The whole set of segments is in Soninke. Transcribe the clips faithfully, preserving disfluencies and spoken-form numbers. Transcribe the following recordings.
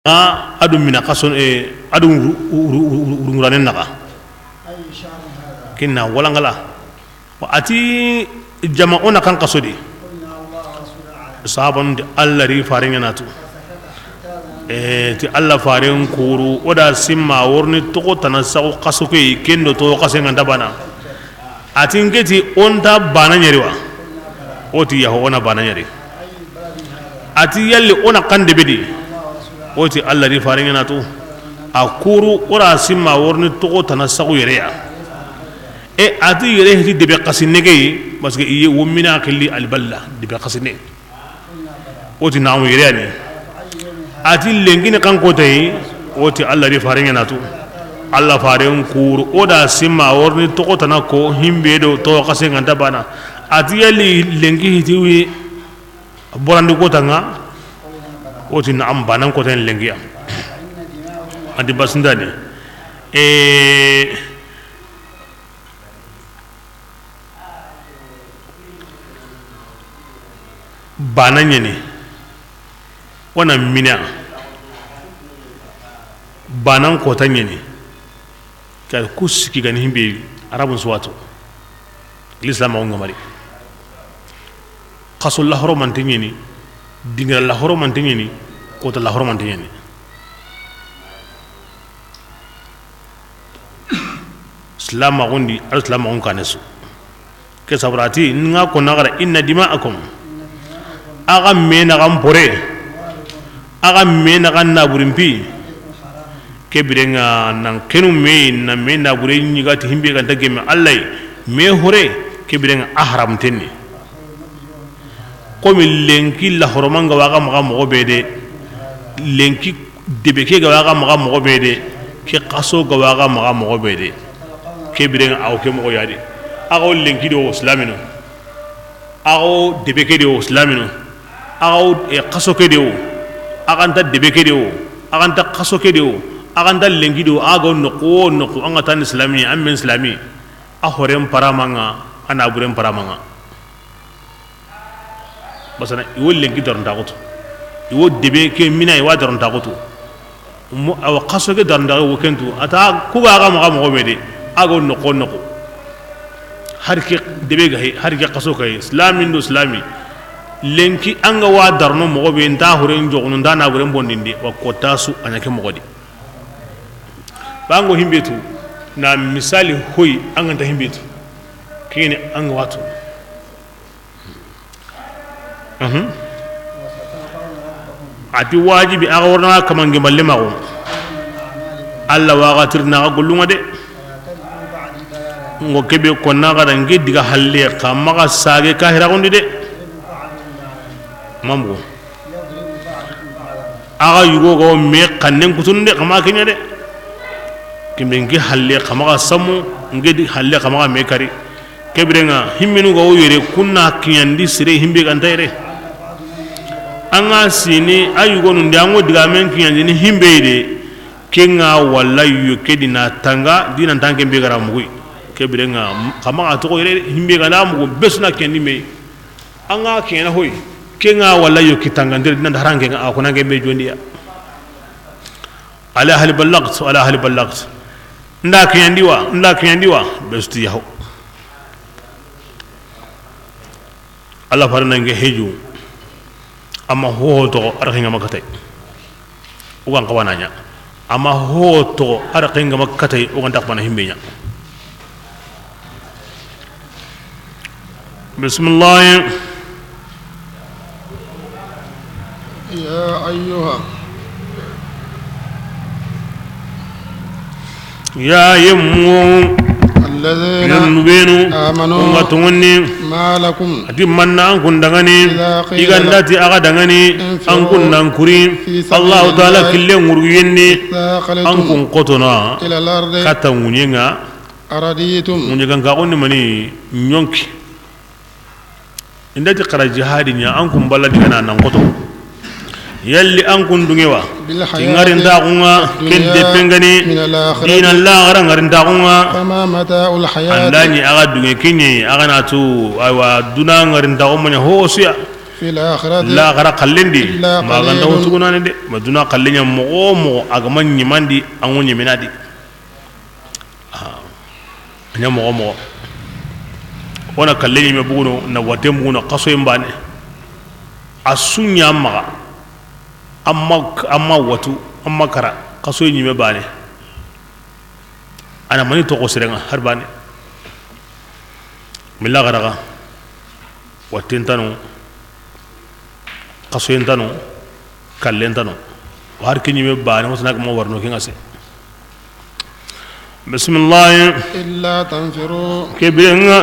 A, a do mina xaso, e, a do wurunguranen naxa. Kinna walangala. A ti jama o na kan xaso di. Sahabanu ti Alla ri faren ŋa na tu. E, ti Alla faren kuru, o da simma worni toxo tana saxu xaso ke, kendo to xase ŋa nta bana. A ti nke ti o nta bana ɲeri wa? O ti yaho, o na bana ɲeri. A ti yalli o na kan debe di? O ti Alla ri faren ŋa na tu. A kuru o ra simma worni toxo tana saxu yere ya. E, a ti yere hiti debe xasi nege yi, parce que i ye wo mina xilli alballa debe xasi ne. O ti naxu yere ya ni. A ti lenkini kan kota yi? O ti Alla ri faren ŋa na tu. Alla faren kuru o da simma worni toxo tana ko himbe do to xase ŋa nta bana. A ti yalli lenki hiti wi borandi kota ŋa? O ti naxam, banan kota yi lenki ya. A ti basindani. E, bana ɲeni, o na mina, banan kota ɲeni, ka ku siki gani himbe, Arabun suwato, l'islam o ŋa mari. Xaso la horomante ɲeni, dingira la horomante ɲeni, kota la horomante ɲeni. Silamaxun di, a do silamaxun kane su. Ke sabrati, nga ko na gara, inna dima'akum. Axa me na xan pore. Axa me na xan naburin pi. Ke biren ŋa nan kenu me, na me nabure ɲi ga ti himbe ga nta gemme Alla yi. Me hore, ke biren ŋa a haram tenni. Komi lenki la horoman ga wa ga maxa moxo be de, lenki debe ke ga wa ga maxa moxo be de, ke xaso ga wa ga maxa moxo be de, ke biren ŋa a wo ke moxo ya di. Axa wo lenki do silamino, axa wo debe ke do silamino, axa wo, e, xaso ke do, axa nta debe ke do, axa nta xaso ke do, axa nta lenki do, axa ga wo noqu wo noqu, an ga tani silami, an men silami, a horen paramaŋa, a naburen paramaŋa. Basana, i wo lenki darontaxutu, i wo debe ke mina, i wa darontaxutu. Mo, awa xaso ke darontaxe wo kentu, a ta ku ga xa maxa moxo be de, a ga wo noqu wo noqu. Hari ke debe ga he, hari ke xaso ga he, silami ndo silami. Lenki an ga wa darono moxo be, nta horen joxunu, nta naburen bondindi, wa kota su a ɲa ke moxo di. Bango himbe tu, na misali hoy, an ga nta himbe tu. Kini an ga wa tu. Mhm. A ti wajibi, axa worna kamange malle maxo. Alla wa xa tirina xa gollunŋa de. Ngo kebe konna xa da nge diga halle xa maxa sage ka hiraxundi de. Mambo. Axa yugo ga wo me xannen kutunde, xa ma ke ɲa de. Kimbe nge halle xa maxa samu, nge di halle xa maxa me kari. Ke biren ŋa, himmenu ga wo yere, kunna kiɲandi sire himbe ga nta yere. An ga sini, a yugonun di, an ŋo digamen kiɲandi ni himbe de, ke ŋa walla yo ke di na tanga, di nan tanke be ga ra mugu. Ke biren ŋa, xa maxa toxo yere, himbe ga na mugu, be su na kiɲandi me. An ga kiɲana hoy, ke ŋa walla yo ki tanga, ndir di nan haranke ŋa, a ko nanke be jondiya. Ala hal ballagt, ala hal ballagt. Nda kiɲandi wa, nda kiɲandi wa, be su ti yaho. Alla fare nange heju, amma hoho toxo, a ra xenŋa ma katay. O ga n xawa na ɲa. Amma hoho toxo, a ra xenŋa ma katay, o ga nta xawa na himbe ɲa. Bismillah. يا أيها Ya yemmu. الذين Yonnu benu. آمنوا Kunga tongonni. ما لكم A ti manna an kun dangani. إذا قيل I ga nda ti لكم axa dangani. انفروا An kun nan kuri. في سبيل Allahu Taala الله kille ngurgiyenni. اثاقلتم An kun xotona. إلى الأرض Kata ŋuɲenŋa. أرضيتم Ŋuɲe gan ka xonni mani ɲonki. I nda ti xara jihadi ɲa, an kun balla digana nan xoto. Yalli an kun dunŋe wa? بالحياة Ti ŋarintaxunŋa, ken الدنيا deppengani, من الآخرة dina laxara ŋarintaxunŋa. فما متاع الحياة An da ɲi axa dunŋe kiɲe, axa na tu, aywa, duna ŋarintaxu ma ɲa ho suya. في الآخرة Laxara xallen di, إلا ma ganta قليل. Wo tugunane de, ma duna xallen ɲa moxo wo moxo, a ga ma ɲimandi, an wo ɲimina di. Ah, a ɲa moxo wo moxo. Wo na xallen ɲime bugunu, na watten bugunu, xasoyen baane. A su ɲa maxa, an ma, an ma watu, an ma kara, xasoyen ɲime baane. A na mani toxo seren ŋa, hari baane. Milla xaraxa, watten tano, xasoyen tano, kallen tano. Wo hari ke ɲime baane, wo sina ga ma warno ke ŋa se. Bisimillahi. إلا تنفروا Ke biren ŋa,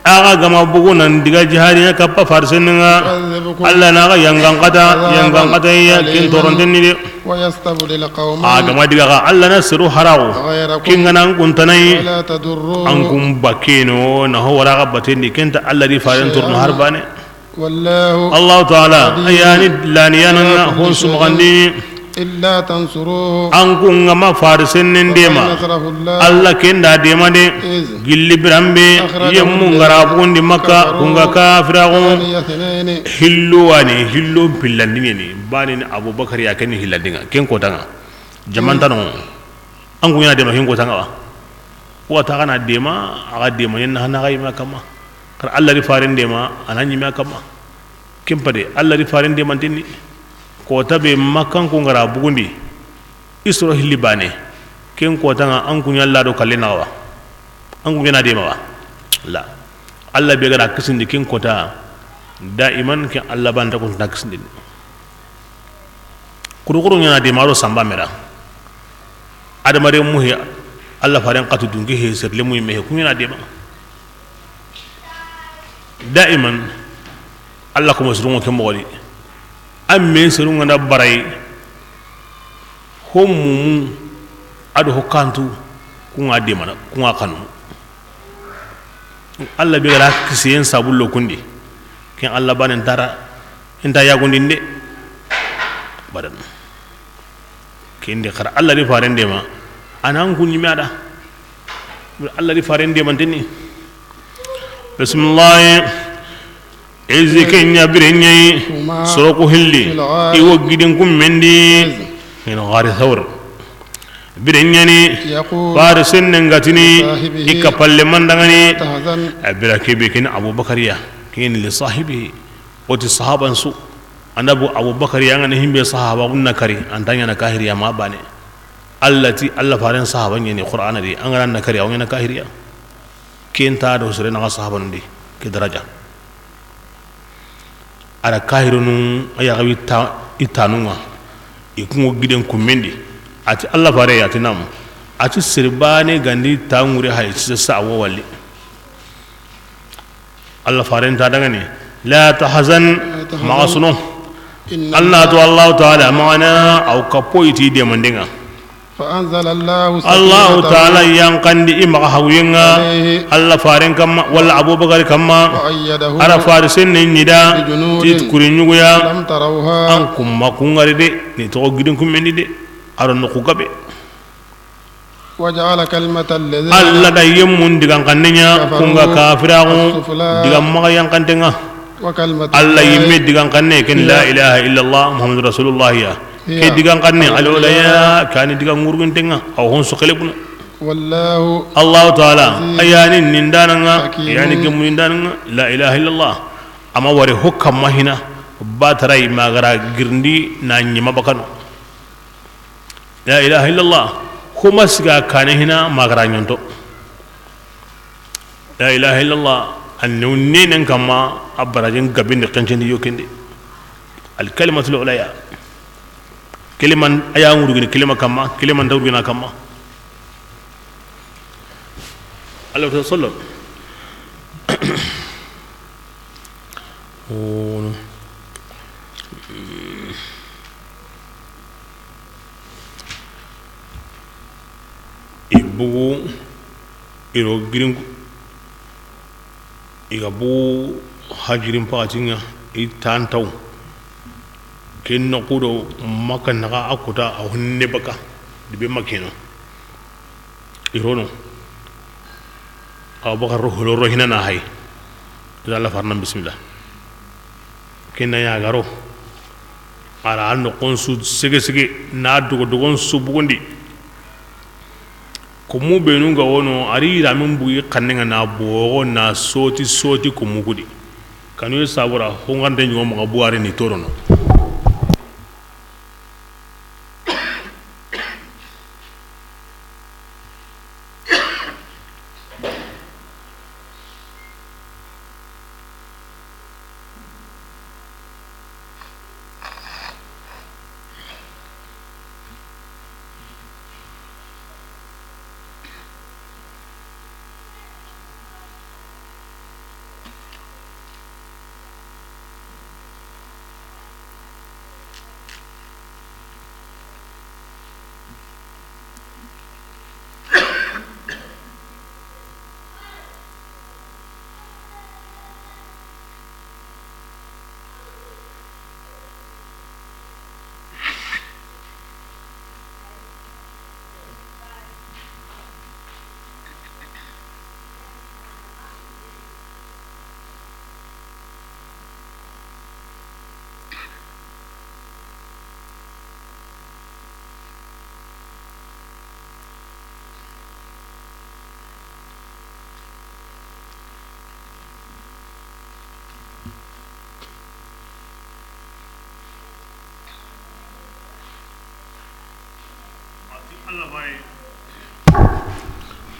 a ga ma bugu nan diga jihadi ɲa kappa farisen ŋa. يعذبكم Alla na a ga yangan kata, عذابا yangan kata ya, ken أليما toronten ni de. ويستبدل قوما A ga ma diga xa, Alla na seru haraxu. غيركم Ken ga na an kuntanayi. ولا تضروه An kun bakeno, na ho wara ga batendi, ken ta Alla do i faren torono شيئا har baane. والله Allahu Taala, قدير a ya ni laniyanan ŋa, على كل hon شيء su maxandini. إلا تنصروه An kun ga ma farisen nen فقد dema. نصره الله Alla ken da dema de. إذ Gilli biranbe, أخرجه yemmu n ga ra الذين bugundi Makka, كفروا kun ga kafiraxu. ثاني اثنين Hillo wa ni, hillo pillandini ni. Baane ni Abubakar ya ken ni hillandin ŋa, ken kota ŋa. Jaman tano. An kun ɲa na dema ken kota ŋa wa. Wa ta xa na dema, a ga dema ɲa na xa na xa yime a kamma. Kar Alla do i faren dema, a na ɲime a kamma. Ken pade, Alla do i faren demanten ni. Kota be Makkankon ga ra bugundi, i soro hilli baane. Ken kota ŋa, an kun ɲa la do kalle na xa wa. An kun ɲa na dema wa. La. Alla be ga ra kisindi ken kota, daiman ke Alla baane ta kun ta kisindini. Kurukuru ɲa na dema do samba mera. Adamaren mu he, Alla faren xatu dunke he, serle mu yime he, kun ɲa na dema. Daiman, Alla ko ma surunŋo ke moxo di. An men surunŋa na baray, ho mumu, a do ho kantu, kun ŋa demana, kun ŋa xanu. Alla be ga ra kisiyen sabullo kundi. Ken Alla baane n tara, i nta yagundinde. Badan. Ken di xara Alla do i faren dema. A na an kun ɲime a da. Alla do i faren demanten ni. Bisimillahi. Izi ken ɲa biren ɲa yi, soroku hilli, i wo gidin kummen di, ina gari Sawr. Biren ɲa ni, fari sennen ga tini, i kapalle mandaŋani, a bira ke be ken Abubakar ya, ken li sahibihi, o ti sahaban su, anda bu Abubakar ya ŋa ni himbe sahaba unna kari, an ta ɲa na kahiriya ma baane. Alla ti, Alla faren sahaba ɲa ni Qur'ana di, an ga na kari, a wo ɲa na kahiriya. Ken ta do sere na xa sahabanun di ke daraja. A da kahirunu a ya ga wi ta, i tanun ŋa. I kun ŋo giden kummen di. A ti Alla fare ya ti nam. A ti sere baane ga ndi ta ŋure hay sisa a wo wali. Alla faren ta daŋani. La tahzan, maxa suno. Alla to Allahu taala maxa na aw kapo i ti demandeŋa. فأنزل الله سكينته Allahu taala yanqandi i maxa hawuyen ŋa, عليه Alla faren kamma, walla Abubakar kamma, وأيده a ra fari senne ɲi da, بجنود ti kuri ɲuguya, لم تروها an kun ma kun ŋari de, ni toxo gidin kummen di de, a ro noxu gabe. وجعل كلمة الذين Alla da yemmun digan xanne ɲa, كفروا kun ga kafiraxu, السفلى digan maxa yanqanten ŋa. وكلمة Alla الله yimme digan xanne ken هي la ilaha illallah Muhammadu Rasulullah ya. هي Ke digan xanne العليا العليا, kani digan ŋurgunten ŋa, aw hon su xelebunu. والله Allahu taala, عزيز a yani nindanan ŋa, حكيم yani gemu nindanan ŋa, la ilaha illallah. Ama wari ho kamma hina, bataray magara girndi na ɲima bakano. La ilaha illallah, ho ma siga kane hina magara ɲonto. La ilaha illallah, a new nenen kamma, a barajin gabindi xencendi yo kendi. Al kalimatul ulaya. Keliman a ya ŋurugini kelima kamma, keliman ta wurugina kamma. Alayhi wasallam. Wono. I bugu, i ro girin, i ga bugu hajirin paxatin ŋa, i tantaw. Ken noxu do Makka naxa a kota a honne baka, dibe Makkeno. I ro no. Abubakar ro holo ro hina na hay. Ila Alla farnan bismillah. Ken na ɲa garo, a ra noxon su sege sege, na dogo dogon su bugundi. Komu benu ga wono, a ri yiramen bugi xannen ŋa na bogo na soti soti komu kudi. Kanu ye sabura, xo n ga nte ɲo maxa buwari ni torono.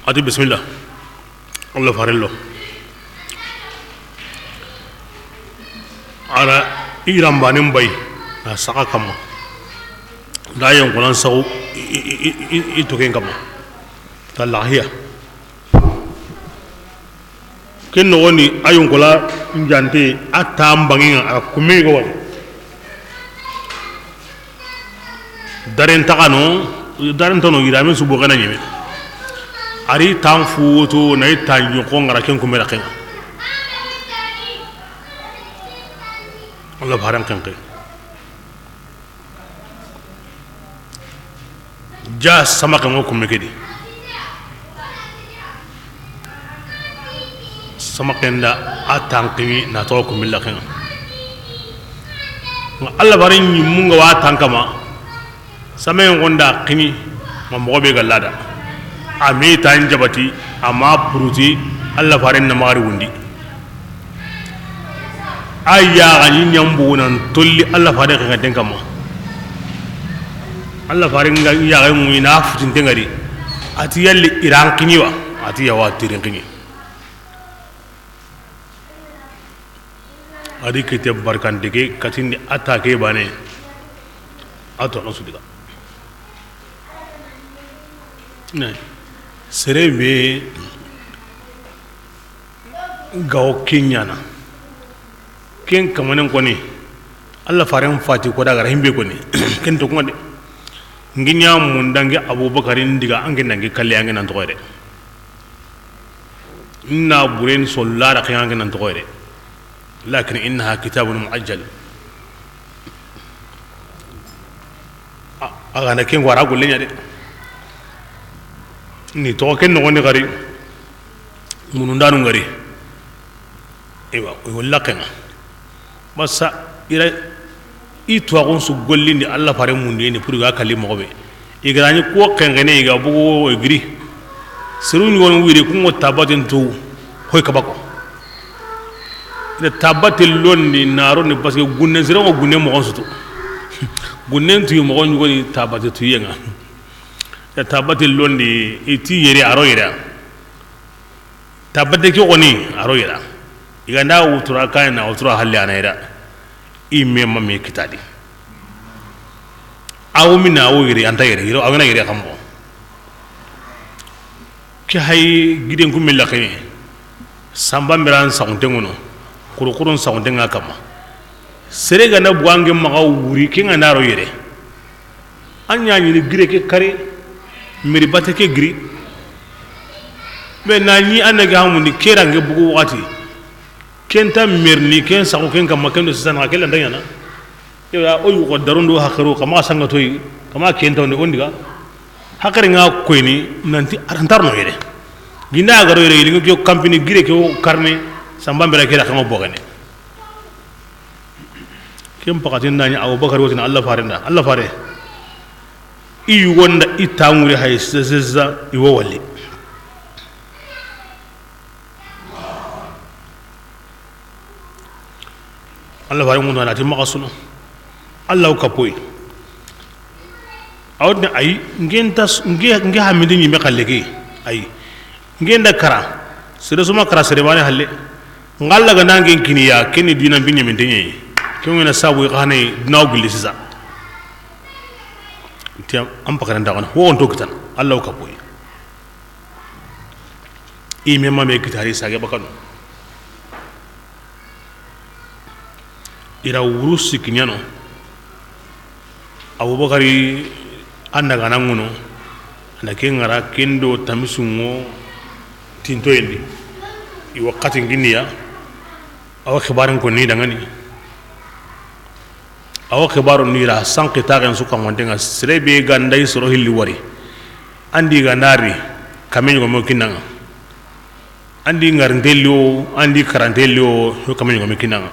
A ti bisimilla, Alla faren lo. A ra i yiranbanen bayi na saxa kamma, da yonkolan saxu i, i, i, i, i token kamma, ta laxiya. Ken noxondi, a yonkola njante, a tan banŋen ŋa, a kumme ga wari. Daren taxano, daren tano, yiramen su boxena ɲeme. A ri tan fuwoto, na i tan ɲoxo ŋara ken kumme raxen ŋa. Alla faren xenqe. Ja samaxen ŋo kumme ke di. Samaxen da a tan ximi na toxo kumme laxen ŋa. Alla faren ɲimmun ga wa tan kamma. Samaxen ŋo nda ximi ma moxo be ga lada. A me tan jabati, a ma puruti, Alla faren na maxa ri wundi. A yaxa ɲi ɲambu nan tolli Alla faren xenqen kamma. Alla faren ga yaxa ŋuyi na futinte ŋari. A ti yalli i ran xini wa? A ti yawa, ti rin xini. A di kite barkante ke katindi a ta ke bane. A toxo su diga. Ne. Sere be gawo ke ɲana. Ken kamanen koni, Alla faren fati ko daga rahimbe koni. Ken to kuma de. Nginya mun dangi Abubakarin diga, ange nangi kalle, ange nan toxoyde. Inna buren solla da, ange nan toxoyde. Lakin innaha kitabun muajjal. A, a ga na ken wara golle ɲa de. Ni toxo ken noxondi xari. Munundanu ŋari. Ewa, o walla kenga. Basa ira i tuwaxun su gollindi Alla fare mundini pour ga kalli moxo be. I ga ra ɲi ko xenxene, i ga bogu giri. Seru ɲi wono wiri kungo tabaten tu. Hoy kabako. Ida tabate londi na roni, parce que gunne sere o gunne moxon sutu. Gunnen tuyi moxon ɲugoni tabate tuyenga. Ida tabate londi i ti yere a ro yere. Tabate ke xoni a ro yere. I ga nda wutura kay na wutura halle ana yere. I me ma me kitadi. Awo mina awo yere anta yere yero a ga na yere kambo. Ke hay giden kumme laxene, samba mberan saxunte ŋono, kurukurun saxunte ŋa kamma. Sere ga na buwange maxa wuri, ke ŋa na ro yere. A ɲa ɲini gire ke kare, meri bate ke giri. Mais na ɲi a na ga hamundi ke range bugu waxati. Ken ta merni, ken saxu ken kamma, ken do sisana, ke lanta ɲana. Yo, ya, o yugo darundo haqiru, kama sanga toyi, kama kenta woni ondiga. Haqiri ŋa koyni, nanti arantarno yere. Ginda a ga ro yere, yiri ke kampini gire ke o karne, samba mbere ke da kama bogane. Ken pakatin da ɲa Abubakar wotini Alla faren da, Alla fare, i yugon da i taŋuri hay sesa, i wo walli. Alla fare ŋutu na ti maxa sunu. Alla wo kapoy. A wotini ayi, nge nta s-, nge, nge hamidi ɲime xalle ke. Ayi. Nge nda kara. Sere suma kara sere bane halle. Nga Alla ga na ngen kiniya, ken ni dina bi ɲemente ɲeyi. Ken ŋena sabu i xane dina wo gilli sisa. Ti an pakaren da xana. Wo on to kitana. Alla wo kapoy. I me ma me kitari sage bakano. I ra wuru sikki ɲa no. Abubakari a na ga na ŋuno, a na ke ŋara kendo tamisunŋo tintoyen di. I wa xatin ginniya. A wa xibarin ko ni dangani. A wa xibaru ni ra sanqi taxen su kamanten ŋa, sere be ga nda i soro hilli wari. An di ga na ri, kame ɲogome kinna ŋa. An di ŋarintelli wo, an di karantelli wo, yo kame ɲogome kinna ŋa.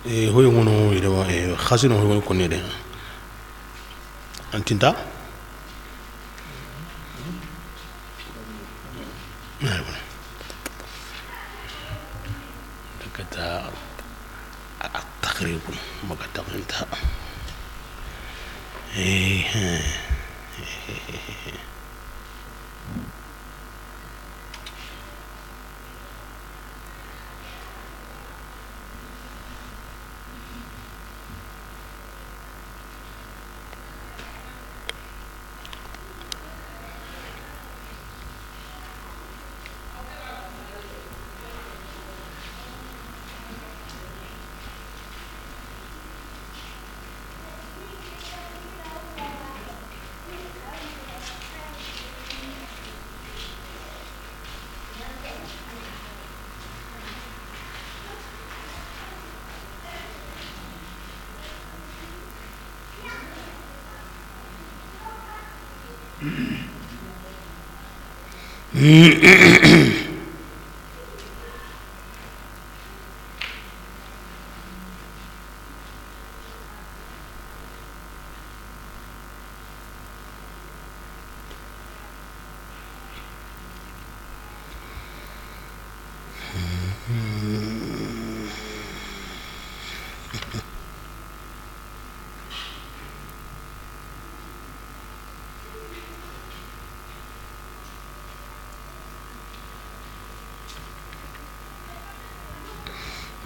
E, hoy ŋono yere wa, e, xasino hoy ŋono konni de. An tinta. Aywa. Dakata a, a takribun, maga takinta. Eh, eh.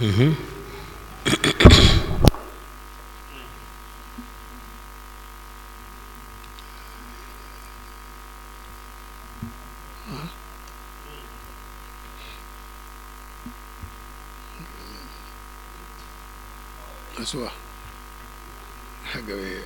Mhm. Asuwa. Agabe.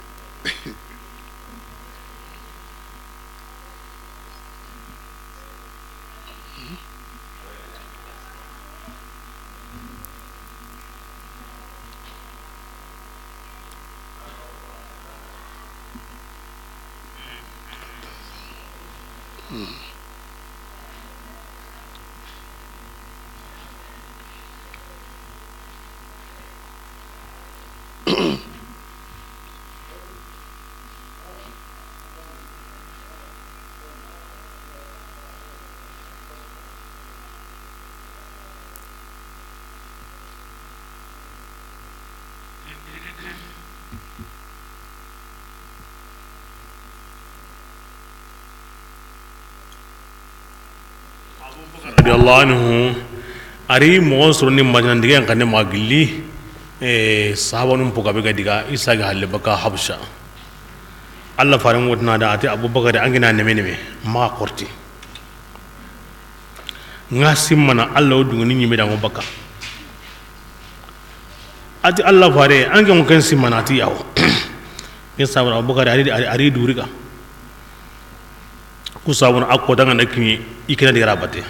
Radiyallahu anhu, a ri moxon sorondi Madina, digen xanne maxa gilli, eh, sahabanun pogabe ga diga, i sage halle baka Habasha. Alla faren wotana da, a ti Abubakari, an gina neme neme, maxa xorti. Nga simmana, Alla wo dungini ɲime dango baka. A ti Alla fare, an ke ŋo ken simmana, a ti yawo. Ken sabara Abubakari, a ri, a ri, a ri duriga. Ku sabuna a ko danga na kini, i kena digara bate.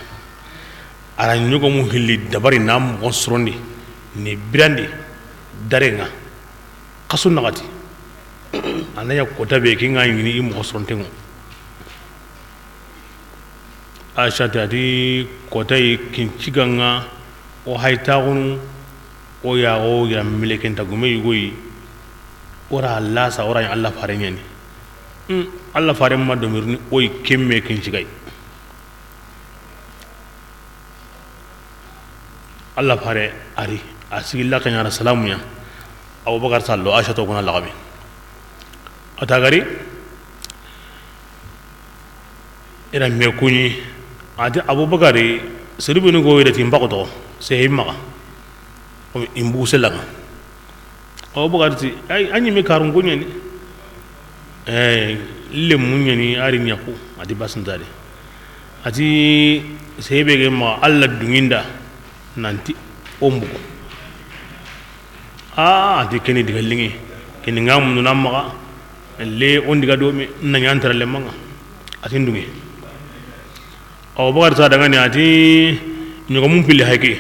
A ra ɲogomu hilli dabari na moxon sorondi, ni birandi, darenga. Xasu naxati. A na ɲa kota be, ken ga ɲini i moxo soronten ŋa. Aisha ti, a ti kota yi ken ciga ŋa, o haytaxunu, o ya o yira meleken ta gume yugo yi, o ra lasa, o ra ɲa Alla fare ɲa ni. Hmm, Alla fare ma domirini, o yi ken me ken ciga yi. Alla fare a ri, a sigi laxe ɲa na salamu ɲa. Abubakar sallo, Aisha to kuna laxami. A ta gari, i ra me kuɲi. A ti Abubakar, sere be ni go yere ti n baxu to, sehe maxa. O i n bugu sella ŋa. Abubakar ti, ay, a ɲi me karun ko ɲa ni. Eh, lemu ɲa ni, a ri ɲaxu, a ti basintadi. A ti sebe ge ma Alla dunginda nanti o n bugu. A, a ti keni diga liŋi, keni ŋa mundu na maxa, le o n diga do me, na ɲa n tara le maŋa, a ti n dungi. Abubakar sa dangani a ti, ɲogomun pilli hayke,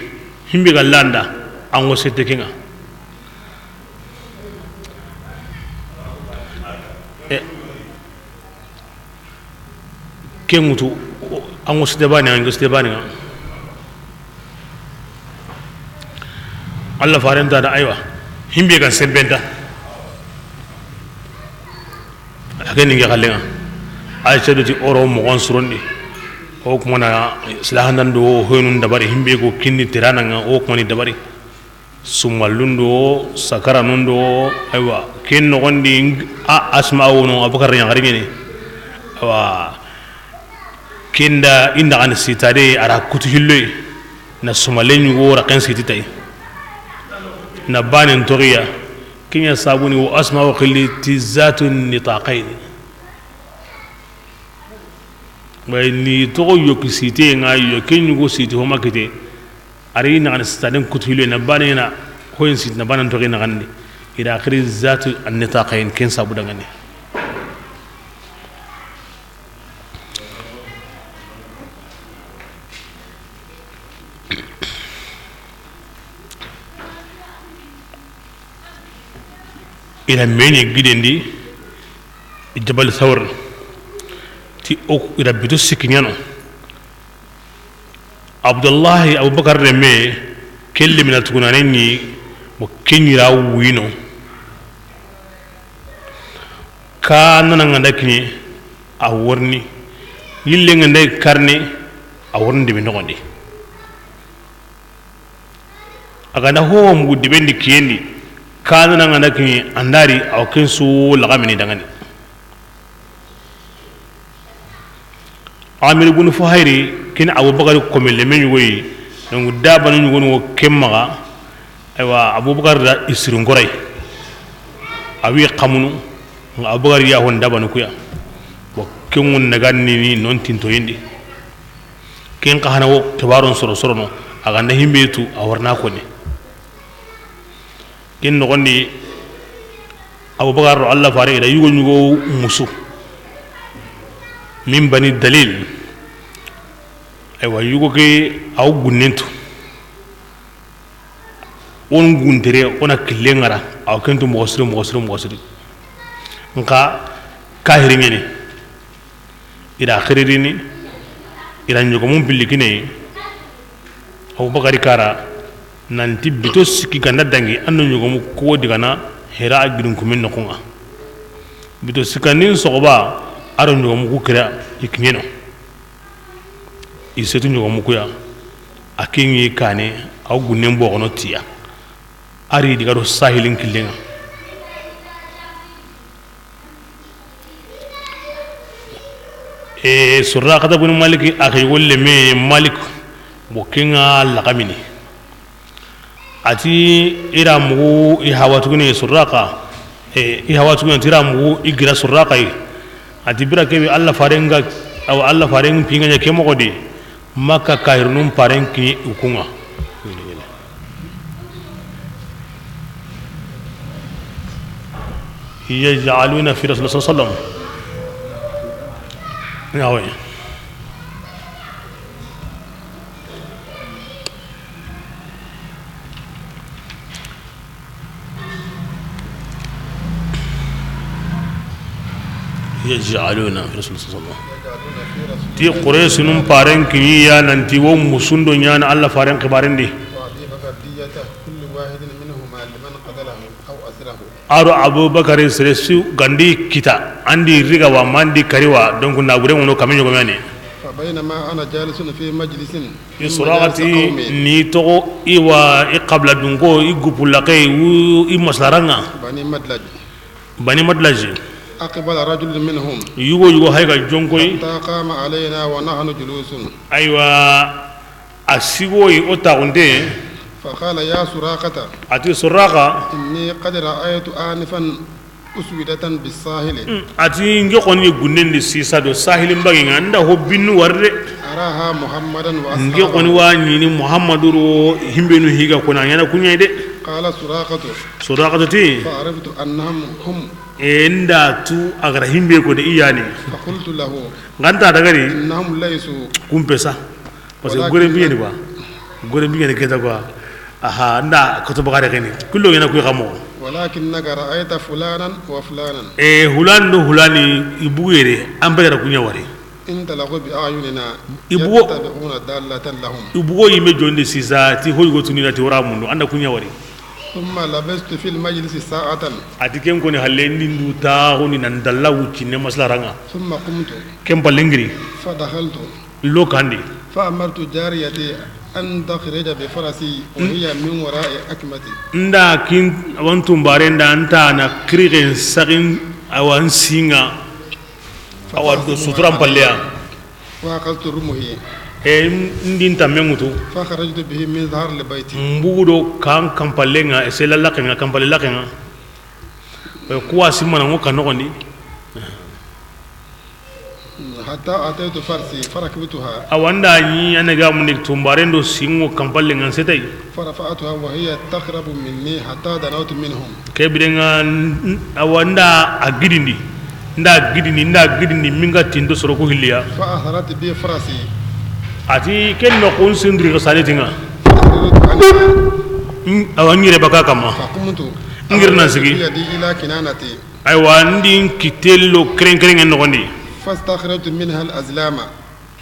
himbe ga landa, an go sette ke ŋa. E, ke ŋutu, an go sette bane, an go sette bane ŋa. Alla faren ta da, aywa, himbe ga sembenta. A ke ni n ke xalle ŋa. Aisha do ti o ro moxon surondi. O kuma na silahandan do hoynun dabari, himbe ko kinni tirana ŋa, o kuma ni dabari. Sumallun do, sakaranun do, aywa, ken noxondi a Asma wono, Abubakar ɲaxari ɲeni. Awa, kenda inda xani sitade, a ra kutu hilloy, na sumalle ɲugo raqen siti tay. Na banen toxiya, ken ɲa sabuni wo Asma wo xilli ti zatu nitaqayni. Bay ni toxo yoki site ŋa yo, ken ɲugo siti homa kite. A ri naxani sitaden kutu hilo na bane na hoyin siti na banen toxi naxandi. I da xiri zatu annitaqayn ken sabu dangani. I na meni gidendi Jabal Thawr ti o, i da bito sikki ɲano. Abdullahi, Abubakar reme, kelle mina tugunane ni, mo kenyira wino. Ka nana ŋa nda kiɲe, a worni. Yille ŋa nda karne, a worni debe noxondi. A ga nda ho mugu debe ndi kiyendi, ka nana ŋa nda kiɲe, a nda ri, a wa ken su laxamini dangani. Amir ibn Fuhayri, ken Abubakar kome leme ɲugoyi, donc dabanu ɲugonu wo ken maxa. Aywa, Abubakar da i sirin koray. A wi xamunu, nga Abubakar ya hon dabanu kuya. Bon, ken ŋun naga ni non tintoyindi. Ken xa hana wo xibaron soro sorono, a ga nda himbe tu, a warna koni. Ken noxondi, Abubakar do Allah fare i da yugo ɲugo musu. Min bani Dalil. Aywa, yugo ke, a wo gunnentu. O n guntere, o na kille ŋara, a wo kentu moxo siri, moxo siri, moxo siri. Nxa, kahiri ɲeni. I da xiririni, i da ɲogomun pilli kine, Abubakari kara, nanti bito sikki ga nda dangi, a na ɲogomu ko digana, Hira a gidin kumen noxun ŋa. Bito sikkandin soxoba, a do ɲogomu ku kira, i kiɲeno. I setu ɲogomu kuya, a kiŋi kane, a wo gunnen boxono tiya. A ri diga do sahilin killen ŋa. E, Suraqata bun Malik, a xi wolle me Malik, bo ke ŋa laxamini. A ti i ra mugu i hawa tugune Suraqa, e, i hawa tugune ti i ra mugu i gira Suraqa yi. A ti bira kebe Allah faren ga, awa Allah faren pinga ɲa ke moxo di. Makka kahirunun paren kiɲi u kun ŋa. يجعلون في رسول الله صلى الله عليه وسلم. Awa. يجعلون في رسول الله صلى الله عليه وسلم. Ti Quraysinun faren kiɲi ya nanti wo musundo ɲana Alla faren xibarendi. وأبي بكر دية كل واحد منهما لمن قتله أو أسره. Aro Abubakar sere su gandi kita, andi riga wa, mandi kari wa, donc na bure ngono kame ɲogomani. فبينما أنا جالس في مجلس Ni من مجالس Suraqati قومي. Ni toxo i wa i qabila dunko, i gupu laqe, i maslaranŋa. بني مدلج. Bani Madlaji. أقبل رجل منهم. Yugo yugo hay ga jonkoy. حتى قام علينا ونحن جلوس. Aywa, a sigoy o taxunte. فقال: يا سراقة. A ti Suraqa. إني قد رأيت آنفا أسودة بالساحل. A ti nke xoni gunnen di sisa do sahilin bagi ŋa, nda ho binnu warde. أراها محمدا وأصحابه. Nke xoni wa ɲini Muhammadu ro himbenu higa kona ɲana kuɲay de. قال سراقة. Suraqatu ti. فعرفت أنهم هم. E nda tu a gara himbe ko de i yani. فقلت له. Nganta dagari. إنهم ليسوا. Kumpe sa. Parce que ولكن. Gore biyeni quoi. Gore biyeni keta quoi. Aha, nda koto bagare keni. Kullo ngena kuy xamo. ولكنك رأيت فلانا وفلانا. E, hulan do hulani i bugere, an be gara kuɲa wari. انطلقوا بأعيننا. I bugo. يتبعون دالة لهم. I bugo yime jondi sisa, ti hoy go tunina ti wara mundu, anda kuɲa wari. ثم لبثت في المجلس ساعة. A ti ken koni halle ndi ndu taxuni nan dalla wuccine maslaranŋa. ثم قمت. Ken palle ngiri. فدخلت. Lo kandi. فأمرت جاريتي أن تخرج بفرسي وهي من وراء أكمتي. Nda kin wantu mbare nda anta na kirigen sagin awan singa. Awa do suturan palleya. وأخذت رمحي. E, ndin tamme ŋutu. فخرجت به من ظهر البيت. Mbugu do kan kampalenga, e sela lakenga, kampale lakenga. E, kuwa simana ngo kanogondi. حتى أتيت فرسي فركبتها. Awanda ni anaga munik tumbaren do singo kampalenga setay. فرفعتها وهي تقرب مني حتى دنوت منهم. Ke birenga n-, n-, awa nda a gidindi, nda gidindi, nda gidindi, minga tindo soro ko hilliya. فأثرت بي فرسي. A ti ken no kun sindiri ko salitinga. فأردت أن. N-, awa ngire baka kama. فقمت. Ngir na sigi. بيدي إلى كنانتي. Aywa, ndi n kitello keren keren nogondi. فاستخرجت منها الأزلام.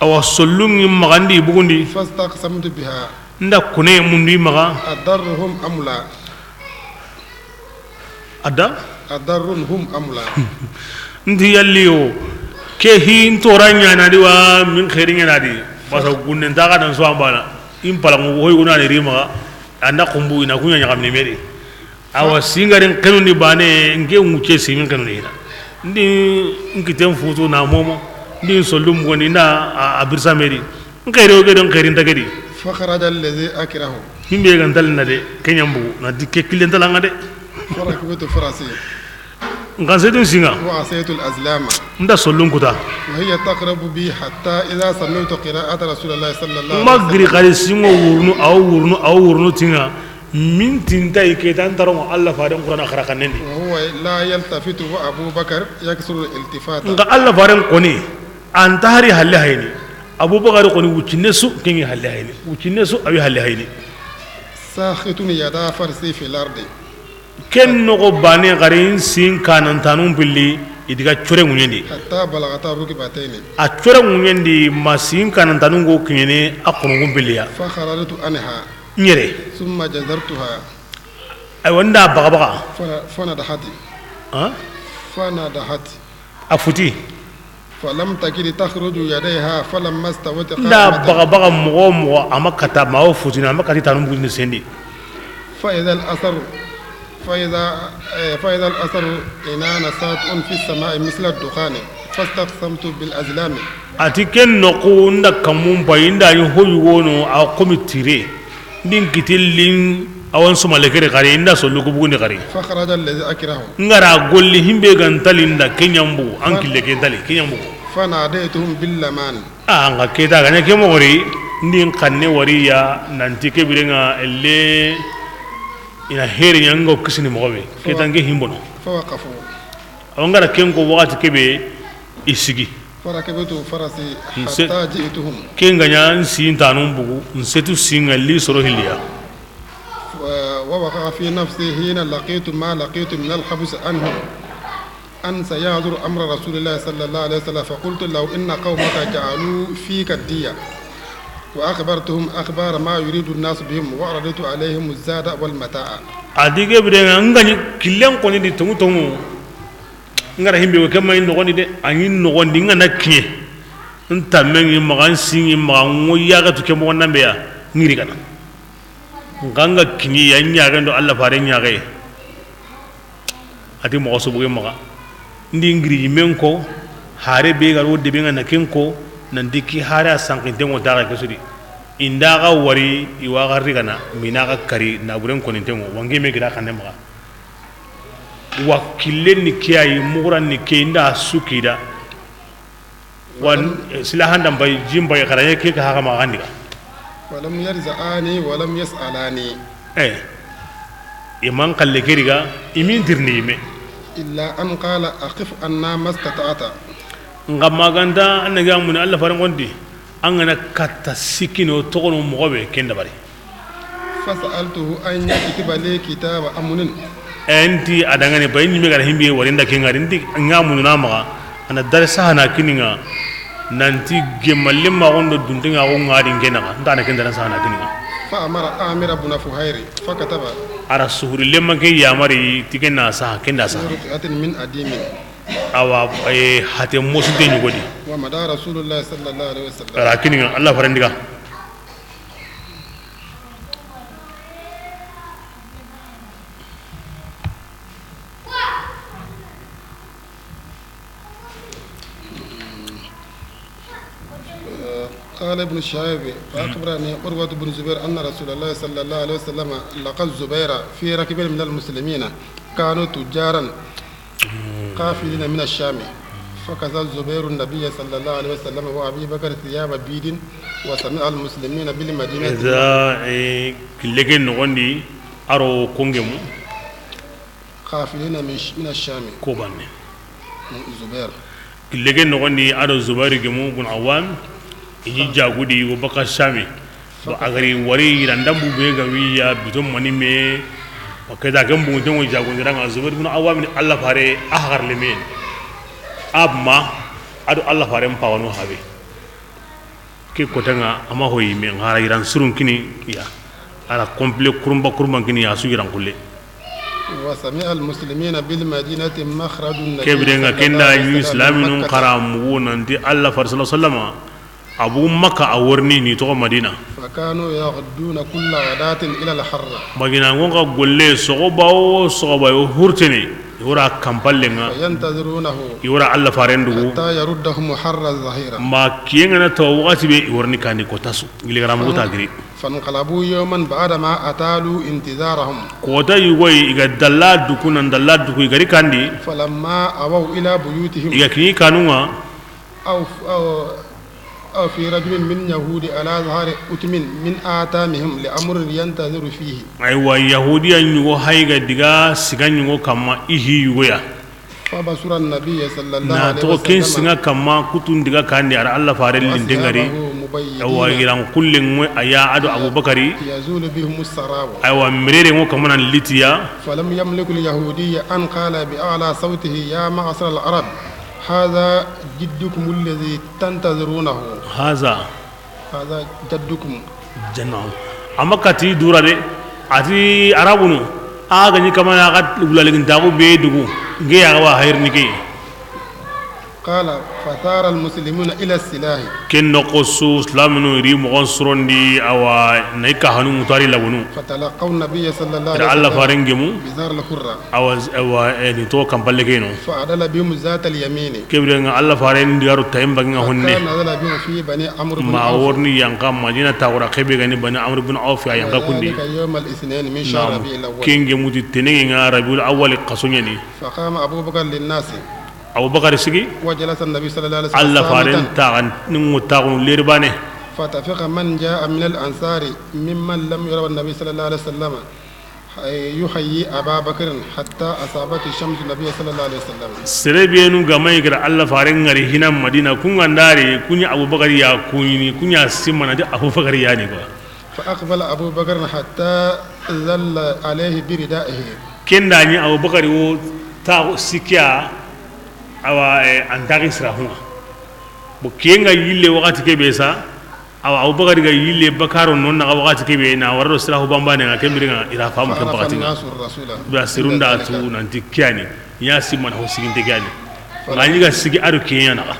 Awa sollungi magandi bugundi. فاستقسمت بها. Nda kune mundu maga. أضرهم أم لا؟ Adda? أضرهم أم لا؟ Ndi yalliyo, ke hi ntora ɲana di wa, min xeeri ɲana di. Basa gunnen taga dan so ambana. In palangu hoy gunani rimaga. Anda kumbu ina kunya ɲagamni meri. Awa singarin xenundi bane, nke ŋucce simin xenundi hina. Ndi n kiten futu na momo, ndi n sollu mugondi nda a, a birsa meri. N xeeri o gedi, n xeeri nta gedi. فخرج الذي أكره. Himbe ga ntalina de, ke ɲambu, na di ke killen talanga de. فركبت فرسي. N kan setu singa. وأسيت الأزلام. Nda sollun kuta. وهي تقرب بي حتى إذا سمعت قراءة رسول الله صلى الله عليه وسلم. Ma giri xari singo wurnu, aw wurnu, aw wurnu tinga. Min tinta i ke tan tarongo Allah faden Qur'ana xara kanendi. وهو لا يلتفت وأبو بكر يكثر الالتفات. Nka Allah faden koni, anta hari halle hayni. Abubakar koni wuccinne su, kengi halle hayni. Wuccinne su, awi halle hayni. ساخط يدا فرسي في الأرض. Ken nogo bane xari n sin kanantanun pilli, i diga core ŋuɲendi. حتى بلغتا الركبتين. A core ŋuɲendi ma sin kanantanun go kiɲene a xonongun pilliya. فخررت عنها. Ɲere. ثم جزرتها. Aywa, nda baga baga. فن-، فنضحت. Ha? فنضحت. A futi. فلم تكد تخرج يديها فلما استوت قائمة. Nda baga baga mogo mogo a ma kata ma o futini, a ma kati tanu buguni sendi. فإذا الأثر، فإذا، إيه، فإذا الأثر عنان ساطع في السماء مثل الدخان فاستقسمت بالأزلام. A ti ken noxu nda kamun payi nda ni hoyu wono a xomi tire. Ndin kitillin awan suma lekere xari, inda sollu ku bugundi xari. فخرج الذي أكره. Ngara golli himbe ga ntalinda ke ɲambu, an kille ke ntali, ke ɲambu. فناديتهم بالأمان. A, nga keta gane ke mogori, ndin xanne wariya, nanti ke birenga elle, ina heri ɲanga o kisini mogobe. Keta nge himbono. فوقفوا. Awa ngara ken ko waxati kebe i sigi. فركبت فرسي حتى جئتهم. Ke nga ɲa n sin tanun bugu, n setu singa li soro hilliya. و-، ووقع في نفسي حين لقيت ما لقيت من الحبس عنهم. أن سيصدر أمر رسول الله صلى الله عليه وسلم، فقلت له: إن قومك جعلوا فيك الدية، وأخبرتهم أخبار ما يريد الناس بهم، وعرضت عليهم الزاد والمتاع. A di ke bire nga, n ga ni killen koni di tongu tongu. N ga ra himbe wo ke ma yi noxondi de, a yi noxondi, n ga na kiye. N tamme ŋi maxa, n si ŋi maxa, ŋo yaxe tu ke moxo nambe ya, ŋiri kana. N ga n ga kini ya ɲaxe ndo Alla fare ɲaxe. A ti moxo soboge maxa. N di ŋiri yimen ko, hare be ga ro debe nga na ken ko, nan di ki hare a sankinten ŋo taxe ke su di. I nda ga wari, i wa ga ri gana, mina ga kari, na buren koninten ŋo, wange me gira xanne maxa. Wa killen ni ke yi, muxuran ni ke, i nda su ki da. Wan, silahan da mbay, jin mbay, xaraye ke ka haxa ma xandi ga. ولم يرزعاني ولم يسألاني. Eh. I man xalle ke ri ga, i min tirni me. إلا أن قال: أخف عنا ما استطعت. N ga ma ga nta, an ga muni Alla fare ŋondi, an ga na katta sikino toxono moxo be ken dabari. فسألته أن يكتب لي كتاب أمن. E, n ti a dangane, bay ɲime ga ra himbe wari nda ke ŋari, n ti n ga munu na maxa, a na dare saha na kini nga, nan ti gemalle ma gondo dunte nga go ŋari n ke naxa, n ta na ken dare saha na kini nga. فأمر عامر بن فهير فكتب. A ra suhuri lemma ke yamari ti ken na saha, ken da saha. في رقعة من أديم. Awa, e, hate mosunte ɲugo di. ومضى رسول الله صلى الله عليه وسلم. A ra kini nga, Alla fare ndi ga. قال ابن شهاب: فأخبرني عروة بن الزبير أن رسول الله صلى الله عليه وسلم لقي الزبير في ركب من المسلمين، كانوا تجارا قافلين من الشام، فكسا الزبير النبي صلى الله عليه وسلم وأبي بكر ثياب بيض، وسمع المسلمين بالمدينة. Iza, e, kille ke noxondi, a ro kongemu. قافلين من ش-، من الشام. Ko banne. Zubair. Kille ke noxondi, a do Zubairu gemu bun Awam, i ɲi jagudi wo baka Shami. Bon, a ga ri wari yirandambu be ga wi ya bito mani me. O ke da ken bunten wo jagundi ranga Zubairu bun Awam ni Alla fare a hagar le men. Abma, a do Alla fare mpawano habe. Ke kota nga a ma hoyi me ngara yiran surun kini ya. A ra complet kurumba kurumba kini ya su yiran kulle. وسمع المسلمين بالمدينة مخرج النبي. Ke bire nga صلى الله kenda عليه وسلم يو من إسلام نون مكة. Kara mugu nan ti Alla fare صلى الله عليه وسلم. A bu Makka a worni ni toxo Madina. فكانوا يغدون كل غداة إلى الحرة. Madina ngon ka golle soxoba wo soxoba yo hurtene. I wara kampalle nga. فينتظرونه. I wara Alla faren dugu. حتى يردهم حر الظهيرة. Ma kiyen ga na taw waxati be i worni kandi ko tasu. Gili garamu ta giri. فانقلبوا يوما بعدما أطالوا انتظارهم. Kota yugoy i ga dalla duku nan dalla duku i ga ri kandi. فلما أووا إلى بيوتهم. I ga kini kanunga. أو، أو، أو في رجل من يهود على ظهر أتم من أتامهم لأمر ينتظر فيه. Aywa, Yahudiya ɲugo hay ga diga siga ɲugo kamma i hi yugoya. فبصر النبي صلى الله عليه وسلم. Na to ken siga kamma kutun diga kandi ara Alla fare linde ngari. وثيابه مبيضين. Aywa, yiran kulle ngoy aya a do Abubakari. يزول بهم السراب. Aywa, mirere ngo kamana litiya. فلم يملك اليهودي أن قال بأعلى صوته: يا معشر العرب، هذا جدكم الذي تنتظرونه. هذا. هذا جدكم. Janna. Amma kati dura de, ati Arabunu, a ga ni kamana ga wulaligin tagu be dugu, nge ya ga wa hayr ni ke. قال: فثار المسلمون إلى السلاح. Ken noxo su, silaminu ri moxon surondi, awa, na i ka hanu mutari lagunu. فتلقوا النبي صلى الله عليه وسلم. Alla faren gemu. بظهر الحرة. Awa, awa, e, ni to kampalle ke no. فعدل بهم ذات اليمين. Ke bire nga Alla faren di garo tayim bangi nga honne. حتى نزل بهم في بني عمرو بن عوف. Ma worni yanka Madina tagura ke be ga ni Bani Amr bin Auf ya yanka kundi. وذلك يوم الاثنين من شهر ربيع الأول. Ken gemu ti tenengi nga Rabiul Awwal xaso ɲa ni. فقام أبو بكر للناس. Abubakar sigi. وجلس النبي صلى الله عليه وسلم صامتا. Alla faren taxan, ni ŋo taxunu leri bane. فطفق من جاء من الأنصار ممن لم ير النبي صلى الله عليه وسلم يحيي أبا بكر حتى أصابت الشمس النبي صلى الله عليه وسلم. Sere benu ga ma i ga ra Alla faren ŋari hina Madina, ku nga ndari, ku ɲa Abubakar ya kuɲini, ku ɲa simana di Abubakar ya ni ba. فأقبل أبو بكر حتى ظل عليه بردائه. Ken da ɲi Abubakar wo ta sikiya, Awa, eh, an taxi siraxu ŋa. Bon, kiyen ŋa yille waxati ke be sa, awa, Abubakari ga yille bakaro non naxa waxati ke be, na wara do siraxu banbane ŋa, ken bire ŋa, i ra famu ken فعرف waxati ŋa. الناس الرسول Be a sirunda عند ذلك. Tu nanti kiyani, ya simman ho siginte kiyani. Ŋa ni ga sigi a do kiyen ya naxa.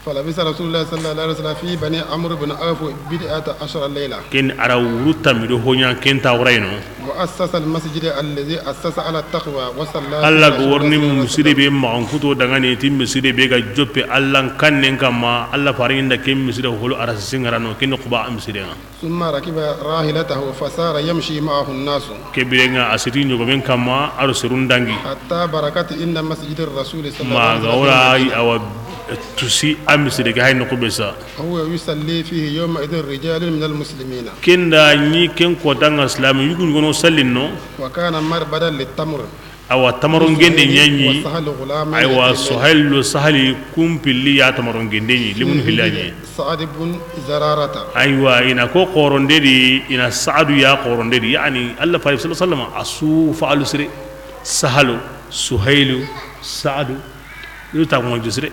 فلبث رسول الله صلى الله عليه وسلم في بني عمرو بن عوف بضعة عشر ليلة. Ken a ra wuru tammi do ho ɲa ken ta wurayno. وأسس المسجد الذي أسس على التقوى وصلى فيه رسول الله صلى الله عليه وسلم. Alla ga worni misire be maxan kuto dangani ti misire be ga joppe Alla kannen kamma, Alla farinda ken misire holo a ra singarano ken Quba misire ŋa. ثم ركب راحلته فسار يمشي معه الناس. Ke bire ŋa a siti ɲogomen kamma a do serun dangi. حتى بركت عند مسجد الرسول صلى الله عليه وسلم. Ma ga wara awa tusi a misire ga hay no kubesa. وهو يصلي فيه يومئذ رجال من المسلمين. Ken da ni ken kota ŋa silami yugu ɲogono sallin no. وكان مربدا للتمر. Awa, tamaron gende ɲa ɲi. وسهل غلامين Aywa, اثنين. Suhayl lo Sahali kun pilli ya tamaron gende ɲi, limun في pilla حجر ɲi. سعد بن زرارة. Aywa, i na ko xoronde di, i na Saadu ya xoronde di, yani Alla fare sallallahu alaihi wasallam a su faalu sire, Sahalu, Suhaylu, Saadu, i ta mo sire.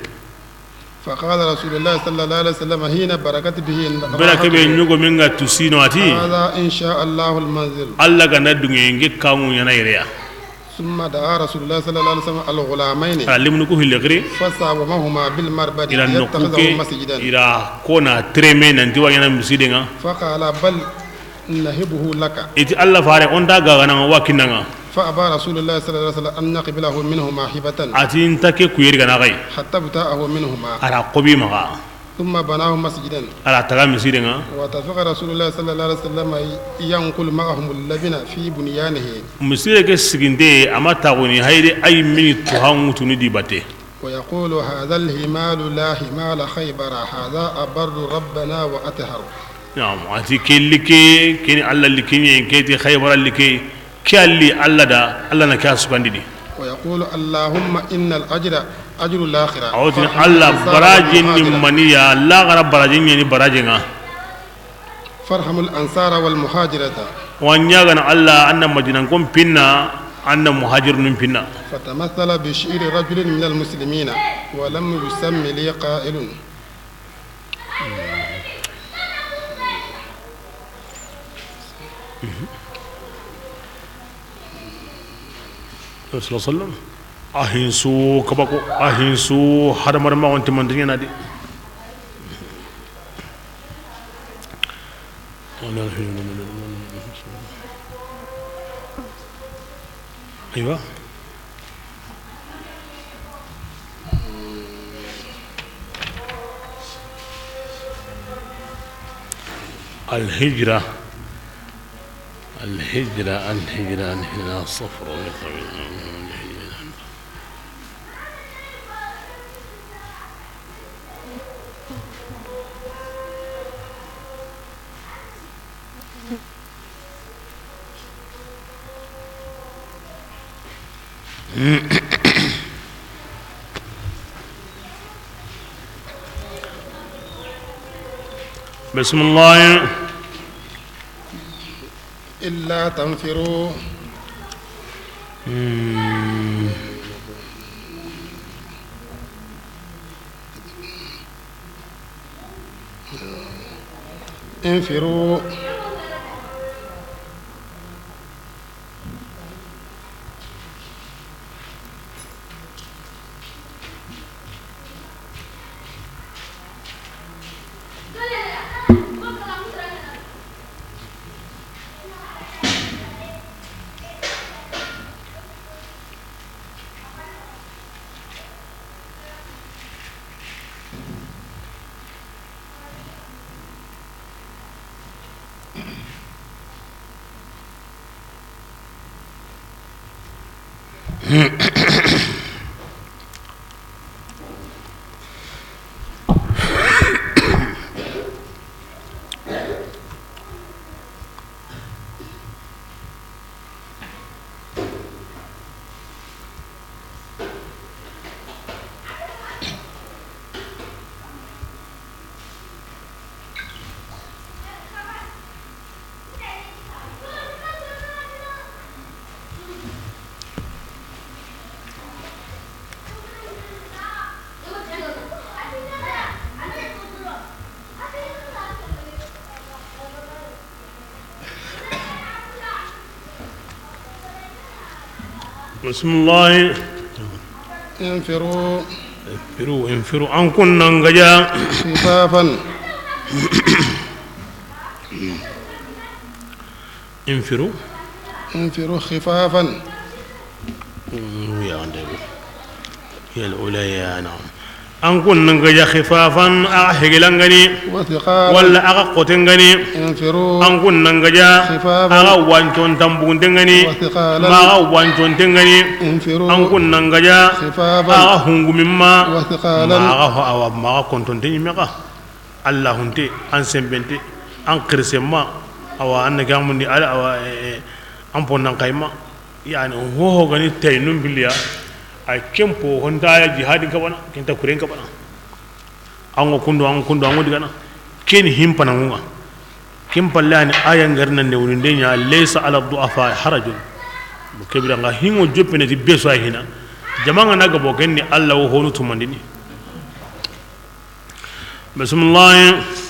فقال رسول الله صلى الله عليه وسلم حين بركت به Bera ke be ɲogomen ga tusino a ti. هذا إن شاء الله المنزل. Alla ga na dunge nge kamu ɲa na yere ya. ثم دعا رسول الله صلى الله عليه وسلم الغلامين. A ra lemunu ku hille xiri. فساومهما بالمربد I ra noxu ke, ليتخذه مسجدا. I ra ko na tereme nanti wa ɲaana miside ŋa. فقال بل نهبه لك. I ti Alla fare, o nta gagana ŋa wa kinna ŋa. فأبى رسول الله صلى الله عليه وسلم أن يقبله منهما هبة. A ti nta ke kuyeri gana xay. حتى ابتاعه منهما. A ra xobi maxa. ثم بناه مسجدا. A ra taga miside ŋa. وطفق رسول الله صلى الله عليه وسلم ينقل معهم اللبن في بنيانه. Miside ke siginde a ma taxuni hayde ay mini tuha ŋutuni di batte. ويقول هذا الحمال لا حمال خيبر، هذا أبر ربنا وأطهر. Naam, a ti ke like, ke ni Alla like ɲa, ke ti Xaybara like, ke a li Alla da, Alla na ke a sugandini. ويقول اللهم إن الأجر أجر الآخرة. A wo tini Alla, baraji ni maniya, laxara baraji ɲa ni baraji ŋa. فارحم الأنصار والمهاجرة. Wa ɲaagana Alla, an na Madinankon pinna, an na muhajirunun pinna. فتمثل بشعر رجل من المسلمين ولم يسم لي قائل. Sallallahu alaihi wasallam. A hinsu kabako, a hinsu hadamar ma wonti mantiɲana di. Aywa. الهجرة، الهجرة، الهجرة، الهجرة، الصفر. بسم الله. إلا تنفروا. انفروا. Bisimilahi. انفروا. Firu, infiru, an kun nan gaja. خفافا. Infiru. انفروا خفافا. Mm, ya, ande. Ya, al-ula, ya, na'am. An kun nan gaja xifafan, a ga hegelangani. وثقالا. Walla a ga xotengani. انفروا. An kun nan gaja. خفافا. A ga wancontan bugundengani. وثقالا. Ma a ga wancontengani. انفروا. An kun nan gaja. خفافا. A ga hungumimma. وثقالا. Ma a ga ho-, awa, ma a ga kontonte ɲimexa. Allahunte, an sembente, an xirisemma, awa, an na gamundi, ala, awa, eh, eh, an ponnan kayma, yani, hoho gani taynun biliya, a kempo, honta ya jihadin kabana, kenta kuren kabana. An go kundo, an go kundo, an go digana. Ken himpana ngunga. Ken palle ani aya ngarna ne woninde nya, "Laysa ala du'afa harajun." Kebira nga hingo joppene di beso ay hina. Jamanga na gabo kenni Allah wo honu tumandini. Bisimilahi.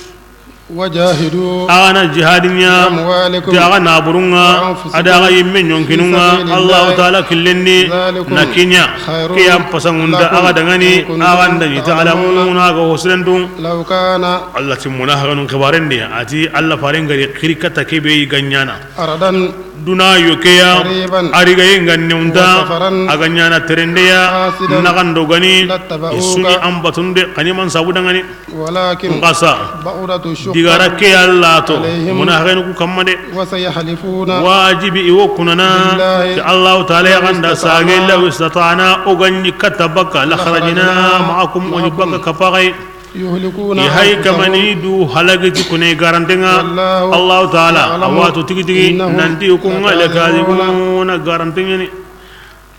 وجاهدوا. A ga na jihadi ɲa. بأموالكم. Ti a ga naburunga. وأنفسكم. A da a ga yimme ɲonkinunga. في سبيل الله. Allahu taala killendi. ذلكم. Na kiɲa. خير. Kiyan pasangunda. لكم. A ga dangani. إن كنتم. A ga ndani. تعلمون. Ta'lamuna, a ga hosirendu. لو كان. Allah ti munahaganun xibarendi. A ti Allah farengari xiri kata kebe ganyana. أرضا. Duna yokeya, قريبا. Arigaye nga newunta, وسفرا. A ga ɲana terendeya, قاصدا. Naxando gani, لاتبعوك. I suni an batunde, xani man sabu dangani. ولكن. Nxa sa, بعدت الشقة digara ke Allah to, عليهم. Munahaxenu ku kamma de. وسيحلفون. Wajibi i wo kunana, بالله. Ti Allahu taala ya ganda sage, لو استطعنا. Law istata'na, o ganni katta baka, لخرجنا. Kharajna, ma'akum, o ni baka kapaxay. يهلكون. I hay أنفسهم. Kamani du halagiti kune garantenga. والله. Allahu taala, يعلم. A watu tigi tigi, إنهم. Nanti kunga لكاذبون. Lakazibuna garantengeni.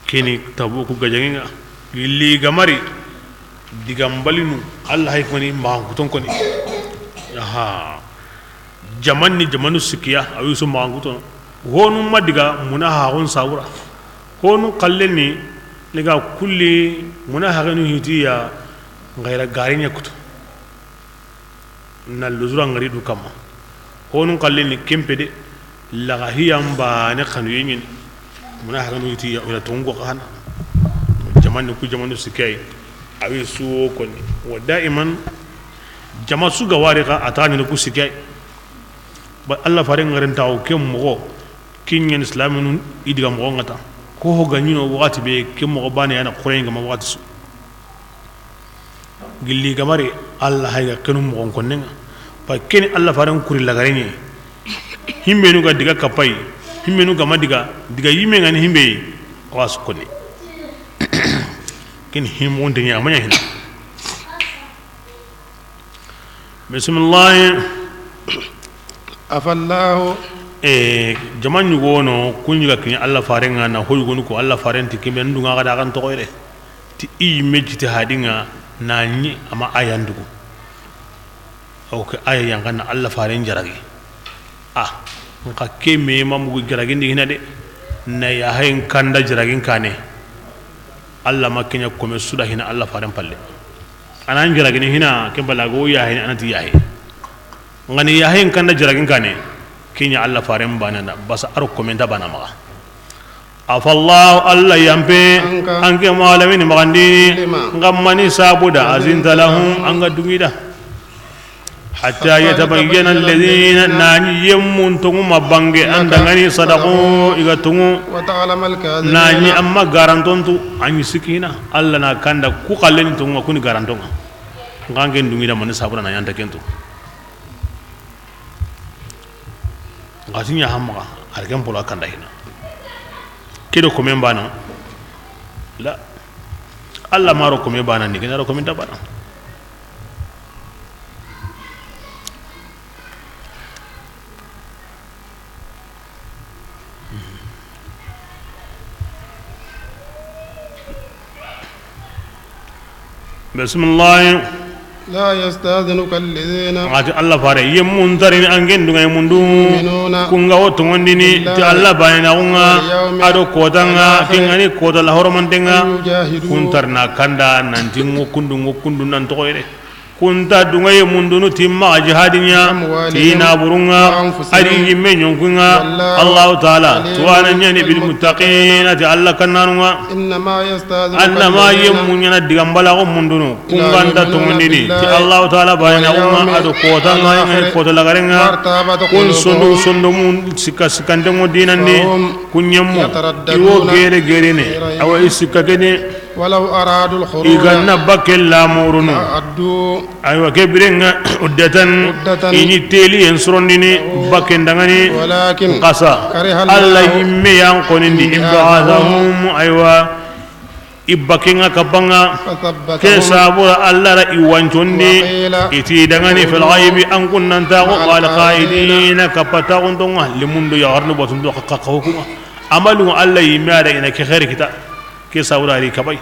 Kini Tabuku gajangenga. Gilli gamari. Digambalinu. Allah hay koni, maxankuton koni. Aha. Jaman ni jamanu sikkiya, a wi su maxankutono. Honu ma diga munahaxun sabura. Honu xallen ni, ni ga kulli munahaxenu hitiya, ngayra garinya kutu. Na luzura ngari du kamma. Honu xallen ni kempe de, laga hiyan bane xanuye ɲini. Munahaxenu hitiya, wala tongo xana. Jaman ni ku jamanu sikkiya, a wi su wo koni. Wa daiman, jama su ga wari xa, a taxani ku sikkiya. Ba Allah faren ngaren tawo ke moxo, kinyen islaminu i diga moxo ngata. Ko ho ga ɲino waxati be ke moxo bane yana xoren ga ma waxati su. Gilli gamare Allah hay ga kenu moxon konnenga. Ba keni Allah faren kuri lagarenye. Himbenu ga diga kapay, himbenu ga ma diga, diga yime ngani himbe was koni. Ken himo ndenya manya hina. Bisimilahi. Afallahu. E, jama ɲugono, ku ɲiga kiɲa Allah farenga na hoyugonu ko Allah farenti kime ndunga ga da kan togoyre. Ti i me jiti hadinga na ɲi ama ayandugu. Aw ke aya yanga na Allah faren jaragi. A, nka ke me ma mugu jaragindi hina de. Na ya hayin kanda jaragin kane. Allah ma kenya kome suda hina Allah faren palle. Anan jaragini hina, ken balago ya hina anati ya he. Ngani ya he kanda jaragin kane. Kinya Allah faren bana na, basa aro komenta bana maga. Afallahu, Allah yampe, anka, anke malamin magandi, lima, ngamani sabuda, azinta lahum, anga dungida. Hatta yatabayyana alladhina, nani yemmun tungu mabange, andangani sadaqu, iga tungu. Wa ta'lamal kadhibina. Nani amma garantontu, anyi sikina. Allah na kanda ku kalleni tungu kuni garantonga. Ngangen dungida mani sabura na yanta kento. Ngasinya hamma, arken pola kanda hina. Kedo komen bana. La. Allah maro komen bana ni, kenaro komen ta bana. Bismillah. La yasta'dhinuka alladhina. Ati Allah fare, yemmun tarini angen dunga yemundu. Yu'minuna. Kunga wo tongondini, billahi, ti Allah bayina kunga, wal yawmil, ado kotanga, akhir, kengani kota la horomantenga. An yujahidu. Kuntarna kanda, nanti ngo kundu, ngo kundu nan tokoyre. Kunta dungaye mundunu ti maxa jihadi ɲa, ti naburunga, a di yimme ɲonkunga. Allahu taala tuwana ɲani bil muttaqina, ti Allah kannanunga. Annama yemmu ɲana digambalaxo mundunu, kunganta tongondini ti Allahu taala bayinaxunga, a do kotanga, i ŋani koto lagarenga. Kun sondomu sondomu sikka sikkantengo dinandi. Kun ɲemmu i wo gere gerene, awa i sikka kene. I ganna bakke lamurunu. Aywa, ke birenga uddatan, i ni teliyen sorondini bakken dangani. Xasa, Allah yimme yan konindi, inba'athahum, aywa, i bakkenga kappanga. Ke sabura Allah ra i wancondi. I ti dangani fil ghaibi, an kunnantaxu, wal qa'idina, kappataxuntonga, limundu yaxarnu batundu, xa, xa, xa hukunga. Amalu Allah yimme a da ina ke xeeri kita. Ke sabura ri kabay.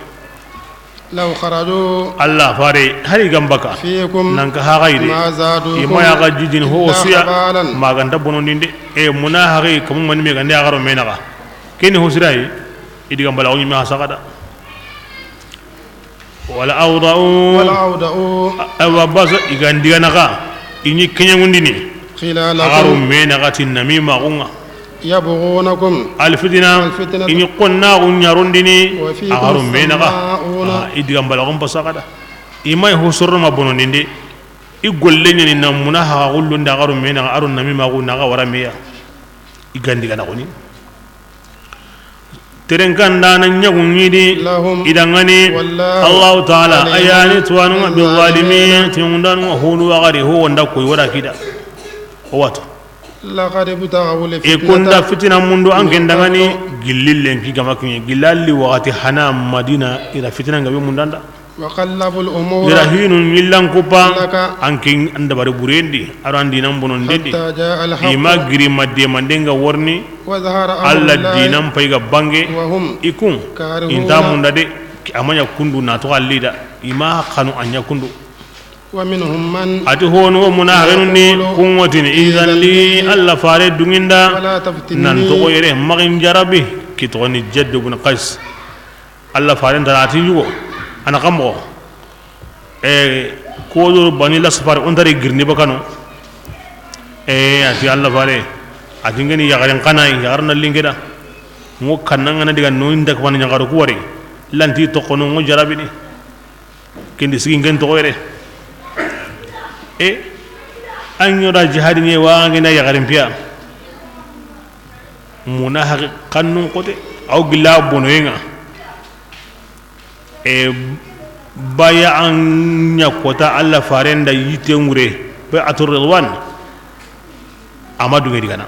Law kharaju. Allah fare hari gambaka. Fikum. Nan ka haxayde. Ma zadukum. I ma yaxa jijini ho illa suya. Khabalan. Maganta bonondinde. E muna haxi kamu mani me gande axaro menaxa. Keni ho sirayi. I digambalaxu ɲime xa saxada. Wala awda'u. Wala awda'u. Awa basa i gandiganaxa. I ɲi keɲengundini. Khilalakum. Axaro menaxa ti namimaxunga. Yabghunakum. Alfitina. Alfitina. I ni xonnaxu ɲarondini. Wa fikum. Axaro menaxa. Samma'una. I digambalaxun pasaxada. I may ho soroma bonondinde. I golle ɲani na muna haxa xullunde axaro menaxa, axaro namimaxu naxa wara meya. I gandiganaxuni. Terenkandana ɲagu ɲidi. Lahum. I dangani. Wallahu. Allahu taala. Alimun. A yani tuwanunga. Bil zalimin. Timundanunga honu waxari ho wonda koy wara kida. O wato. Laqad ibtaghaw al-fitnata. I kunda fitina mundu an ken dangani. Gilli lenki gama kiɲe gillalli waxati hana Madina i ra fitina ngabe mundanda. Wa qallabu al-umura. I ra hinu ɲillan kuppa. Laka. An ken an dabari burendi, a ro an dinan bonondendi. Hatta jaa al-haqq. I ma giri ma demandenga worni. Wa zahara amru Allah. Dinan pay ga bange. Wa hum. I kun. Karihuna. Inta munda de, a ma ɲa kundu na to allida. I ma xanu a ɲa kundu. Wa minhum man. A ti honu wo munahaxinun ni. Yaqulu. Kun wotini, izan li, Allah fare dunginda. Wala taftinni. Nan toxo yere maxin jarabi. Ki toxoni Jadd ibn Qais. Allah faren tara a ti yugo. Ana xa moxo. E, kodo Bani Lasfar, on tari girni bakano. E, a ti Allah fare. A ti ngeni yaxaren xana, yaxarna lingeda. Ngo kannanga na diga no inda ko ɲaxaru ku wari. Lanti toxono ngo jarabini. Kendi sigi ngen toxo yere. E, an ɲoda jihadi ɲe wa ngena yaxarin piya. Muna haqi xannun xote. Aw gilla bonoyenga. E, baya an ɲa kota Allah farenda yitte ŋure. Bay'atur Ridwan. A ma dunge digana.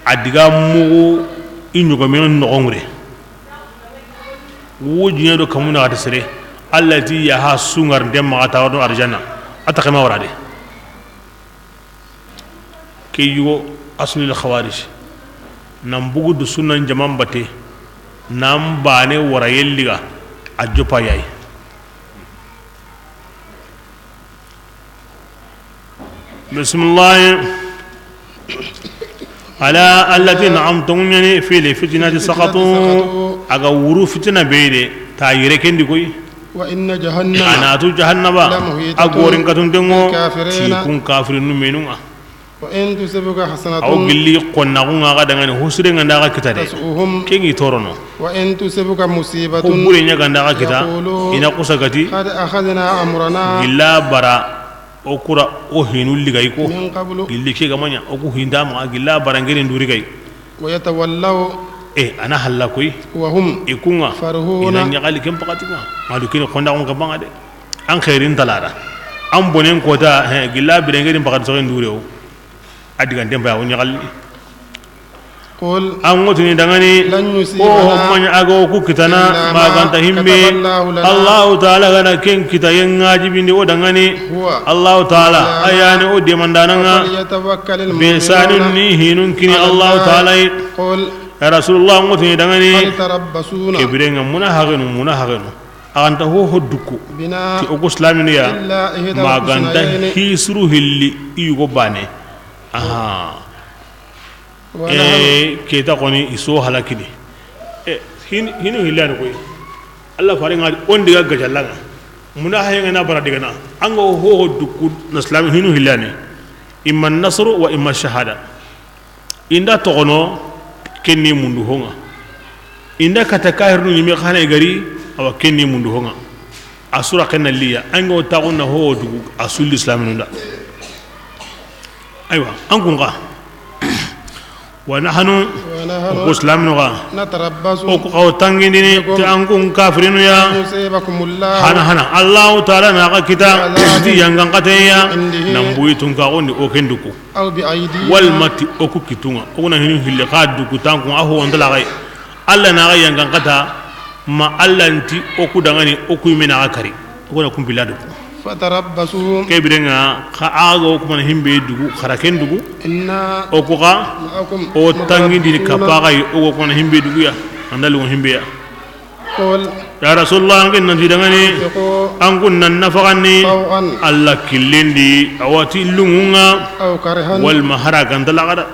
A diga mugu i ɲogomen noxo ŋure. Wo jine do kamu naxati sere. Allah ti yaha sungar nde maxa tawarno arjanna. A taxe ma wara de. Ke yugo aslul khawarij. Nan bugu du sunnan jaman bate. Nan bane wara yelliga. A jopa yayi. Bismillah. Ala allati na'am tongnyani fil fitnati saqatu. Aga wuru fitina beyde ta yere kendi koy. Wa inna jahannama. Anatu jahannaba. Lamuhitatun. Agorin katundengo. Bil kafirina. Ti kun kafirinu menunga. Wa in tusibka hasanatun. Aw gilli qonna kunga ga dangani husre nganda ga kitade. Tasu'uhum. Kengi torono. Wa in tusibka musibatun. Ko bure ɲa ganda ga kita. Yaqulu. Ina kusagati. Qad akhadna amrana. Gilla bara. O kura o hinu ligay ko. Min qablu. Gilli ke gamanya o ku hinda ma gilla bara ngene nduri gay. Wa yatawallaw. E, ana halla koy. Wa hum. E kunga. Farihuna. Ina ɲagali ken pakatinga. Madu kini konda on kabanga de. An khairin talada. An bonen kota, he, gilla birengeri pakati sogen dure o. A digan demba o ɲagali. Qul. An ŋotini dangani. Lan yusibana. Ko homman aga ku kitana. Illa ma. Maganta himbe. Kataballahu lana. Allahu taala gana ken kita yen ngajibindi o dangani. Huwa. Allahu taala. Maulana. Ayani o demandananga. Wa falyatawakkalil mu'minuna. Be sanin ni hinun kini Allahu taala. Ala Allah. Qul. Ya Rasulullah, ŋotini dangani. Hal tarabbasuna. Kebirenga muna hagenu, muna hagenu. Aganta ho ho dukku. Bina. Ti oku islaminu ya. Illa ihda. Maganta al-husnayni. Hisru hilli i yugo bane. Aha. Wala. E, keta koni iso halakini. E, hin-, hinu hilani koy. Allah fare nga on diga gajalanga. Muna haye ŋa na bara digana. An ga ho ho duku na silaame hinu hillani. Imma nasru wa imma shahada. I nda toxono, ken ni mundu ho ŋa. I nda kata kahirinu ɲime xa na i gari, awa ken ni mundu ho ŋa. A sura ken na liya, an ga wo taxu na ho wo dugu, a sulli silaaminu nda. Aywa, an kun xa. Wa nahanu, ونحن o ko silaaminu xa. نتربص O ko xa wo tangindini, بكم ti an kun kafirinu ya. أن يصيبكم الله Hana hana, Allahu Taala na xa kita, بعذاب ti yangan xateya. عنده Nan buyi tun ka gondi o ken duku. أو بأيدينا Walma ti o ku kitunŋa. O kuna hinu hille xa duku tankun a ho wonta la xay. Alla na xa yangan xata, ma Alla nti o ku dangani, o ku yime na xa kari. O kuna kumpila duku. فتربصوا Ke birenŋa, xa a ga o kuma na himbe dugu, xara ken dugu. إنا O ku xa, معكم o tangindini متربصون. Kapa xay, o ga kuma na himbe dugu ya. An da lungo himbe ya. قل Ya Rasulullah, an ken nan ti dangani, أنفقوا an kun nan nafaxandi, طوعا Alla killendi, a wa ti lungunŋa, أو كرها walma hara ganta laxada.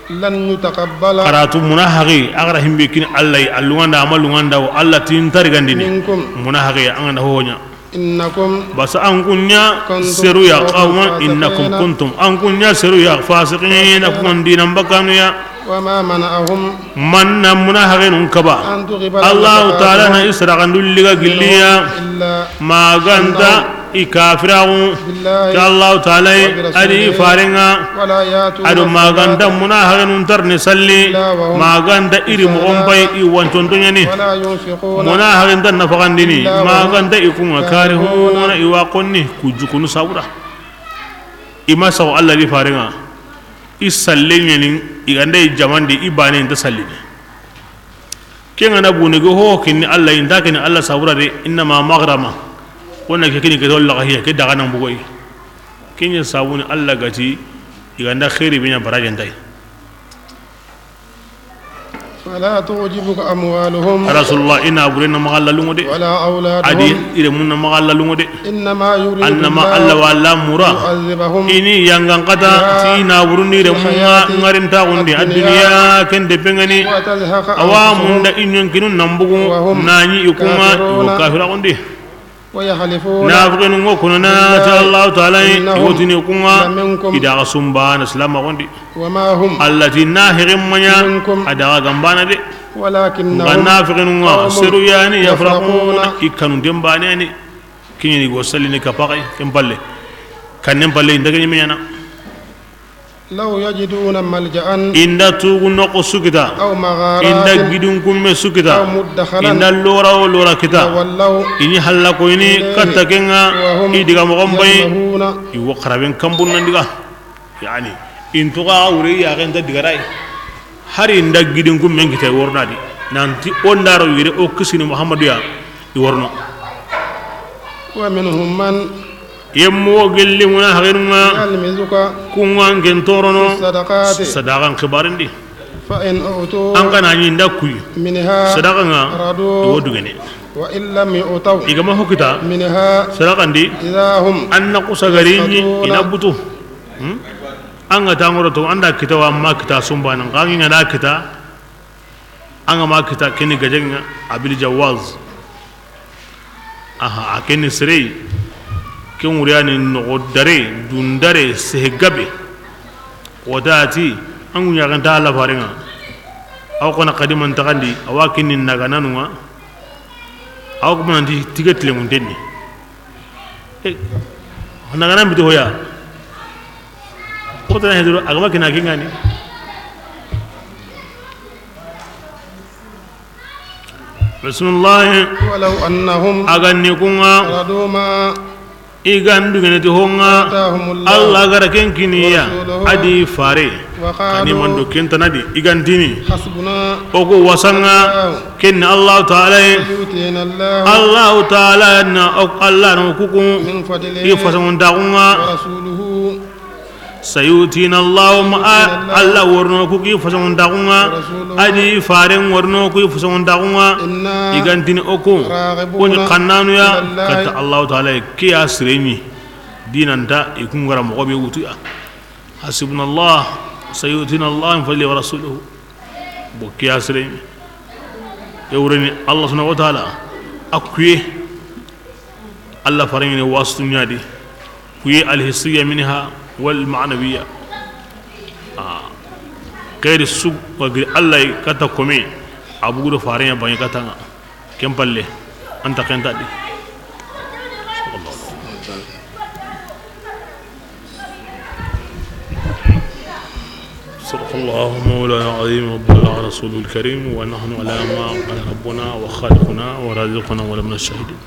لن يتقبل Karatu muna haqi, a gara himbe kini Alla yi, a lunganda, a ma lunganda, o Alla ti nta rigandini. منكم Muna haqi, an ga na hohoɲa. إنكم Basa an kun ɲa كنتم seru ya, قوما qawman, innakum فاسقين. Kuntum. An kun ɲa seru ya, fasiqina, kun dinan bakanu ya. وما منعهم Man na muna haqinun kaba. أن تقبل Allahu Taala na نفقاتهم i sadaxandu liga gilliya. منهم إلا Maganta أنهم i kafiraxu. بالله Ti Allahu Taala yi, وبرسوله a di farenŋa. ولا يأتون A do maganta الصلاة muna haqinun tarni salli. إلا وهم Maganta i ri moxon pay كسالى i wancontoɲani. ولا ينفقون Muna haqinta nafaxandini. إلا وهم Maganta i kunŋa كارهون karihuna i wa xonni ku jukunu sabura. I ma saxu Alla di farenŋa. I salle ɲani, i ganda i jamandi, i bane nta sallini. Ken ga na bune go ho kinni Alla, i nta kinni Alla sabura de, innama maghrama. Wona ke kini ke tolla ga hiya, ke daga nan bugoy. Ken ɲa sabuni Alla gati, i ganda xeeri be ɲa barajen tay. فلا تعجبك أموالهم Rasulullah, i na buren na maxa Alla lungo de. ولا أولادهم A di i remun na maxa Alla lungo de. إنما يريد Annama الله Alla wa Alla mura. ليعذبهم I ni yangan xata بها ti i na burun di remun ŋa في الحياة ŋarintaxundi a الدنيا duniya ken de bengani. وتزهق Awa أنفسهم munda i ɲonkinun nan bugu وهم na ɲi i kunŋa كافرون i kafiraxundi. ويحلفون Nafiqinu ŋo kunana ti بالله Allahu Taala yi, إنهم i wotini kunŋa, لمنكم i daga sumba na silamaxundi. وما هم Alla ti na hexen maɲa, منكم a daga gambana de. ولكنهم Nka nafiqinu ŋa, قوم seru yani, يفرقون yafraquna, i kanunten bane yani. Kiɲini go sallini ka paxay, ken palle. Kannen palle, i nta ke ɲimeɲana. لو يجدون ملجأ I nda tugu noqu su kita. أو مغارات I nda gidun kumme su kita. أو مدخلا I nda lora wo lora kita. لولوا I ni halla ko i ni إليه katta kenŋa. وهم I diga moxon bay. يجمحون I wo xaraben kanbun nan diga. Yani, i ntoxa wure yaxen ta digaray. Hari i nda gidin kummen kita i worna di. Nanti o ndaro yire o kisini Muhammadu ya i worno. ومنهم من Yemmo gelli muna haxinunŋa. يلمزك Kunŋa nken torono. في الصدقات Sadaxan xibarin di. فإن أعطوا An ga na ɲi nda kuyi منها sadaxan ŋa, رضوا i wo dugene. وإن لم يعطوا I ga ma ho kita منها sadaxan di, إذا هم an na kusa gari ɲi, يسخطون i na butu. Hmm? An ga ta ŋoro to, an da kita wa ma kita sumbanan, xa an ga da kita, an ga ma kita keni gajenŋa, abil jawaz. Aha, a keni serei, ken wuriyani noxo dare, dun dare, sehe gabe. Wota ti, an ŋu ɲaxenta Alla farenŋa. Aw xona xadiman taxandi, awa keni nagananunŋa. Aw kuma nanti tige tilemunten ni. Eh, nagana mbiti hoya. Kota na hedoro, a ga ma kina kingani. Bismillah. ولو أنهم A ga ni kunŋa. رضوا ما I ga ndu gene ti honŋa. آتاهم الله Alla ga ra ken kiniya. ورسوله A di fare. وقالوا Kani mando kentana di, i ga ntini. حسبنا O ko wasanŋa, الله ken ni Allahu Taala ye. سيؤتينا الله Allahu Taala na, o, Alla na o kuku, من فضله i fasanŋuntaxunŋa. ورسوله Sayutina Allahu ma, a, سيؤتينا الله Alla worno ku ki fasanŋuntaxunŋa. ورسوله A di faren worno ku i fasanŋuntaxunŋa. إنا I ga ntini o ko, راغبون ko ni xannanu ya, إلى الله katta Allahu Taala ye, ke ya sirenni. Dinanta, i kungara moxo be wutu ya. حسبنا الله سيؤتينا الله من فضله ورسوله. Bo ke ya sire. E wureni Allah subhanahu wa ta'ala. A kuye. Alla faren ŋa ni wasituɲa di, kuye alhissiya minha wal ma'nawiya. Ah. Xeeri su ga giri Alla yi kata kome, a bugu do faren ya bange kata ŋa. Ken palle, an ta ken ta di. صدق الله مولانا العظيم وبلغ رسوله الكريم، ونحن على ما قال ربنا وخالقنا ورازقنا ولمن الشاهدين.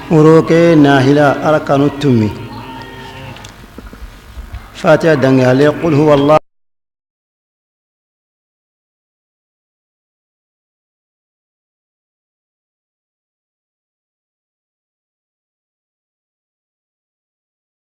Wuro ke nahila arakanu tummi. Fatiha dangi ale, qul huwa Allah.